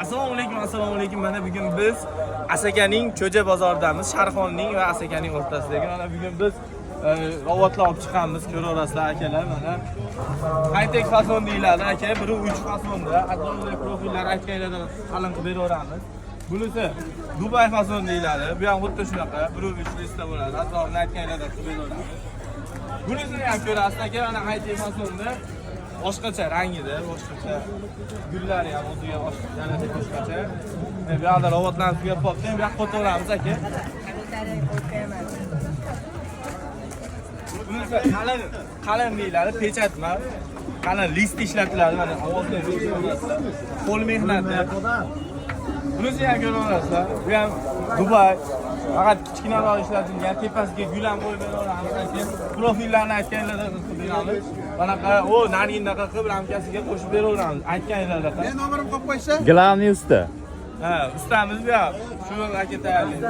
Assalomu alaykum, assalomu alaykum. Mana bugun biz Asakaning Cho'ja bozoridamiz. Sharxonning va Asakaning o'rtasidagi. Mana bugun biz robotlar olib chiqamiz. Ko'raverasizlar, akalar, mana. High-tech fason deyiladi, aka. 1.3 fasonda. Atrofidagi profillar aytganlardan qalin qilib beraveramiz. Bunisi Dubay fason deyiladi. Bu ham xuddi shunaqa. 1.3 lista bo'ladi. Atrofini aytganlardan qilib beraveramiz. Bunisini ham ko'rasiz, aka, mana high-tech fasonda boshqacha rangida, boshqacha gullari ham o'ziga boshqa, yanada boshqacha. Bu yoqda robotlarni tugab qolibdi, bu yoqqa o'taveramiz, aka. Bunisi qalin, qalin deyiladi, pechat emas. Qalin list ishlatiladi, mana ovozda. Qo'l mehnati. Bunisi ham ko'raverasizlar. Bu ham Dubay. Faqat kichkinaroq ishlatilgan, tepasiga gul ham qo'yib beraveramiz, aka. Profillarni aytganlarida qilib beramiz. Bunaqa, o nargindaqa qilib ramkasiga qo'shib beraveramiz. Aytganlarida. Men nomerim qo'yib qo'ysa? Главный usta. Ha, ustamiz bu ham. Shu aka tayyorlaydi.